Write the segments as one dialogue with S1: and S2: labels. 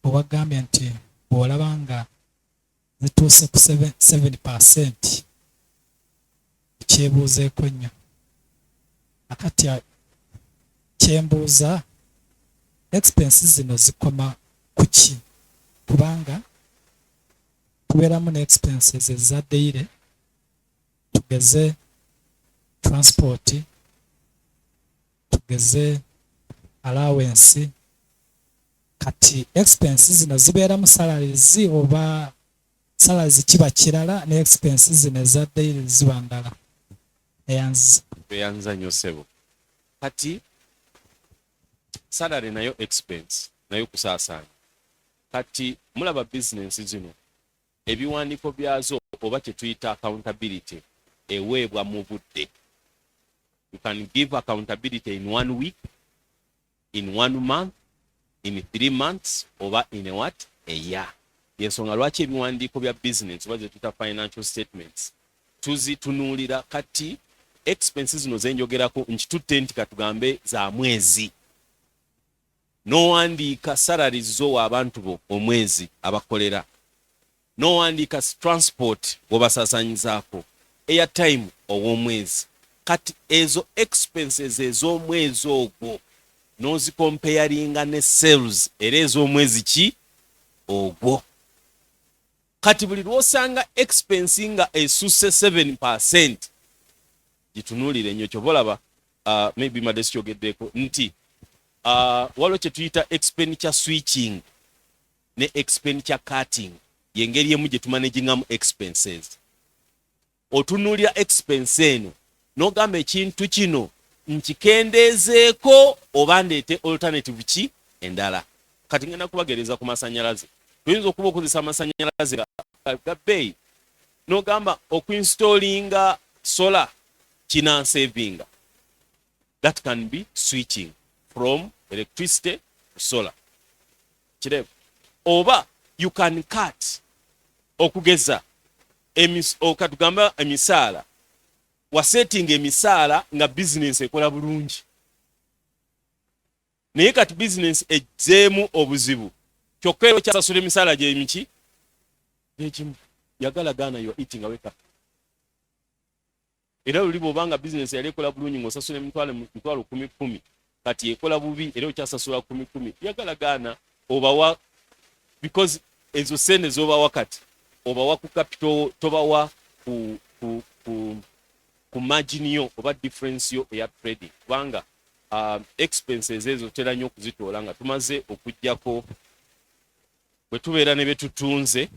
S1: Bwewagambye nti bw'olaba nga zituuse ku 7%, kyebuuzeeko nnyo. Akati kyembuuza, expenses zino zikoma ku ki? Kubanga tubeeramu ne expenses eza daily, tugeze transport, tugeze allowance. Kati expenses zino zibeeramu salaries, oba salaries kiba kirala ne expenses zino eza daily ziba ndala? Eyanziza.
S2: Tweyanza nnyo, ssebo. Kati salary nayo expense, nayo kusaasaanya. Kati mulaba bizinensi zino, ebiwandiiko byazo oba kye tuyita accountability eweebwa mu budde. You can give accountability in one week, in one month, in 3 months oba in a what, a year. Yensonga lwaki ebiwandiiko bya business oba zetuyita financial statements tuzitunuulira. Kati expenses zino zenjogerako, nkitutte nti katugambe za mwezi, n'owandiika salaries zo abantu bo omwezi abakolera, n'owandiika transport gw'obasaasanyizaako, airtime ow'omwezi. Kati ezo expenses ez'omwezi ogwo n'ozicomparinga ne sales era ez'omwezi ki ogwo. Kati buli lw'osanga expense nga esusse 7%, gitunuulire nnyo. Kyova olaba maybe madde sikyogeddeeko nti waliwo kye tuyita expenditure switching ne expenditure cutting, yengeri emu gye tumanagingamu expenses. Otunuulira expense eno n'ogamba, ekintu kino nkikendeezeeko oba ndeete alternative ki endala? Kati ngenda kubagereza ku masanyalaze. Tuyinza okuba okozesa amasanyalaze ga bbeeyi, n'ogamba okuinstallinga solar kinansavinga. That can be switching from electricity to solar, kireba. Oba you can cut, okugeza katugamba emisaala. Wasetinga emisaala nga bizinensi ekola bulungi, naye kati bizinensi ezzeemu obuzibu, kyokka era okyasasula emisaala gyemiki gyekimu. Yagala gaana, you are eating away capital. Era luli bw'obanga bizinensi yali ekola bulungi ng'osasula emitwalo mitwalo kumi kumi, kati ekola bubi era okyasasula kumi kumi, yagala gaana obawa, because ezo sente z'obawa kati obawa ku capital, tobawa ku margin yo oba difference yo eya trading. Kubanga expenses ezo tutera nnyo okuzitoola nga tumaze okugjako bwe tubeera ne betutunze,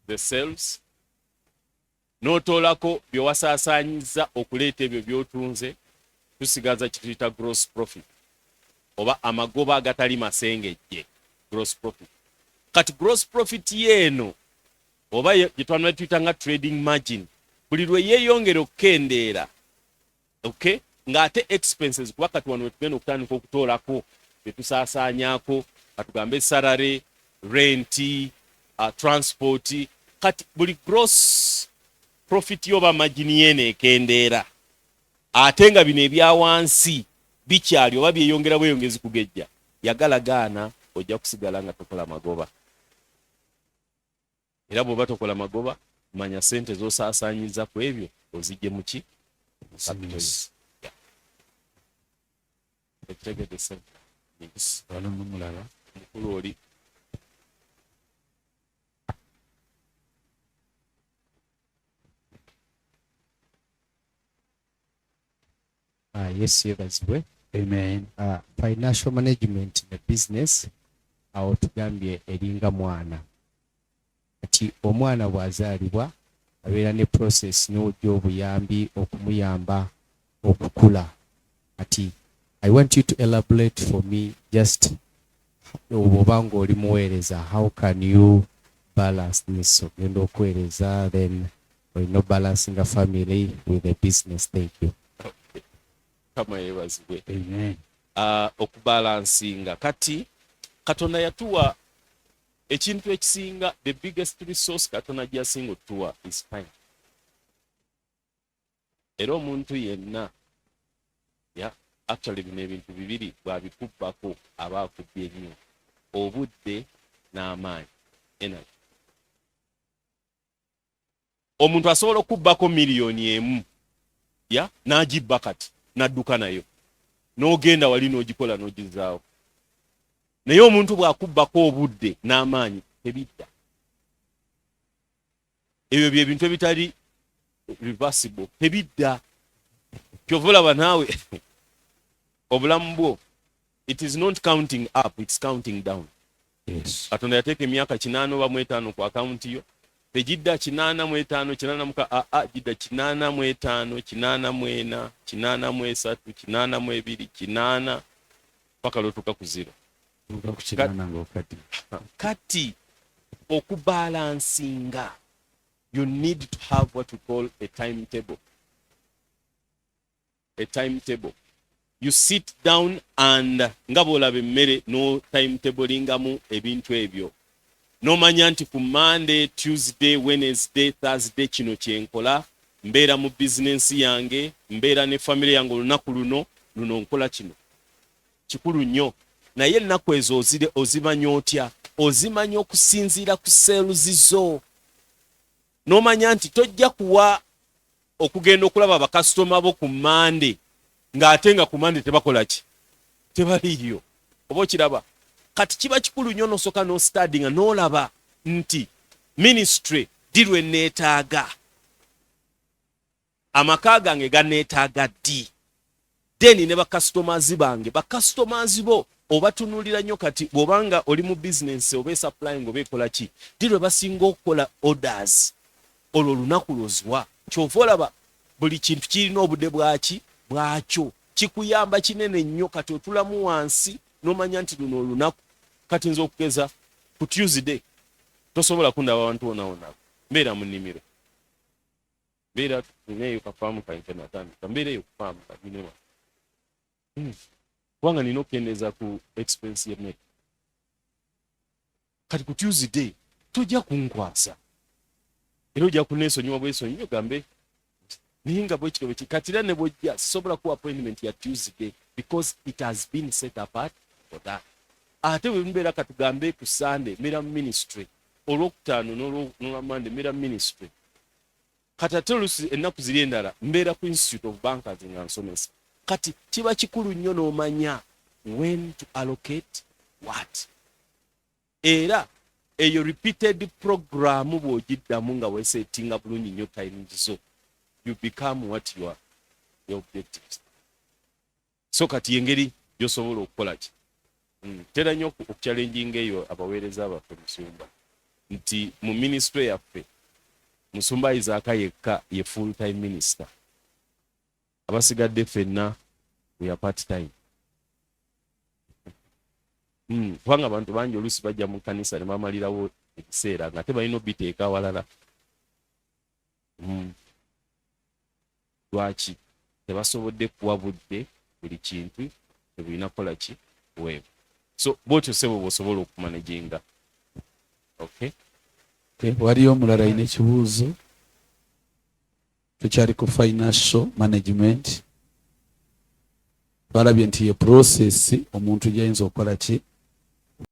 S2: the sales, n'otoolako bye wasaasaanyizza okuleeta ebyo by'otunze, tusigaza kituyita gross profit oba amagoba agatali masengejje, gross profit. Kati gross profit yeeno oba gye twanula tuyita nga trading margin, buli lwe yeeyongera okukendeera, okay, ng'ate expenses, kuba kati wano wetugenda okutandika okutoolako bye tusaasaanyaako, katugambe salary, rent, transport. Kati buli gross profit yo oba margin yeeno ekendeera, ate nga bino ebya wansi bikyali oba byeyongera bweyongezi kugejja, yagala gaana ojja kusigala nga tokola magoba. Era bw'oba tokola magoba, manya sente z'osaasaanyiza ku ebyo ozijje muki? Capital. Yeah. Ekitegedde sente?
S3: Wano nomulala.
S2: Mukulu oli.
S4: Yesu yebazibwe.
S3: Amen.
S4: Financial management ne business, awo tugambye eringa mwana. Kati omwana bw'azaalibwa abeera ne process n'ojja obuyambi okumuyamba okukula. Kati I want you to elaborate for me, just bw'oba ng'oli muweereza, how can you balance this? Ogenda okuweereza, then olina balancinga family with the business. Thank you.
S2: Kama yebazibwe.
S3: Amen.
S2: Okubalansinga, kati Katonda yatuwa ekintu ekisinga, the biggest resource Katonda gyasinga otuwa is time. Era omuntu yenna ya actually bino ebintu bibiri bw'abikubbako aba akubbye nnyo. Obudde n'amaanyi, energy. Omuntu asobola okubbako 1 million ya n'agibba kati n'adduka nayo, n'ogenda wali n'ogikola n'ogizaawo, naye omuntu bw'akubbako obudde n'amaanyi, tebidda. Ebyo bye bintu ebitali reversible, tebidda. Kyova olaba naawe obulamu bwo, it is not counting up, it's counting down. Katonda yateeka emyaka 85 ku akawunti yo, tegidda 85, 80 muka aa, gidda 85, 84, 83, 82, 80, paka lwotuuka ku zero.
S3: Tuuka ku 80 ng'okadde.
S2: Kati okubalansinga, you need to have what we call a timetable. A timetable, you sit down and nga bw'olaba emmere, no timetablingamu ebintu ebyo, n'omanya nti ku Monday, Tuesday, Wednesday, Thursday kino kyenkola, mbeera mu bizinensi yange, mbeera ne famire yange, olunaku luno luno nkola kino. Kikulu nnyo. Naye ennaku ezo ozimanya otya? Ozimanya okusinziira ku sales zo, n'omanya nti tojja kuwa okugenda okulaba bakasitoma bo ku Mande ng'ate nga ku Mande tebakola ki, tebaliiyo. Oba okiraba? Kati kiba kikulu nnyo n'osooka n'ostudyinga, n'olaba nti ministry ddi lwe neetaaga, amaka gange ganeetaaga ddi, then ne bakasitomazi bange. Bakasitomazi bo obatunuulira nnyo. Kati bw'obanga oli mu bizinensi oba esupplying oba ekola ki, ddi lwe basinga okukola orders? Olwo olunaku lwoziwa. Kyova olaba buli kintu kirina obudde bwaki bwakyo. Kikuyamba kinene nnyo. Kati otulamu wansi n'omanya nti luno olunaku. Kati nze okugeza ku Tuesday tosobola kundaba abantu wonawona, mbeera mu nnimiro, mbeera nina kafaamu kange natandika, mbeera eyo kufaamu kaginewa, kubanga nina okukendeeza ku expense y'emmere. Kati ku Tuesday tojja kunkwasa, era ojja kuneesonyiwa bwesonyi, ogambe naye nga bwekito bweki. Kati era ne bwojja, sisobola kuwa appointment ya Tuesday because it has been set apart for that. Ate bwe mbeera, katugambe ku Sunday, mbeera mu ministry, Olwokutaano n'Olwamande mbeera mu ministry. Kati ate oluusi ennaku ziri endala mbeera ku Institute of Bankers nga nsomesa. Kati kiba kikulu nnyo n'omanya when to allocate what. Era eyo repeated program bw'ogiddamu nga weesetinga bulungi nnyo times zo, you become what you are, your objectives. So kati engeri gy'osobola okukola ki, tera nnyo okuchallenginga eyo abaweereza baffe, musumba, nti mu ministry yaffe musumba Isaaka yekka ye full time minister, abasigadde ffenna we are part time. Kubanga abantu bangi oluusi bajja mu kkanisa ne bamalirawo ekiseera nga tebalina obiteeka awalala. Lwaki tebasobodde kuwa budde buli kintu tebulina kukola ki weewo? So bwotyo, sebo, bw'osobola okumanaginga. Okay.
S3: Okay, waliyo omulala alina ekibuuzo? Tukyali ku financial management. Twalabye nti ye process omuntu gyayinza okukola ki.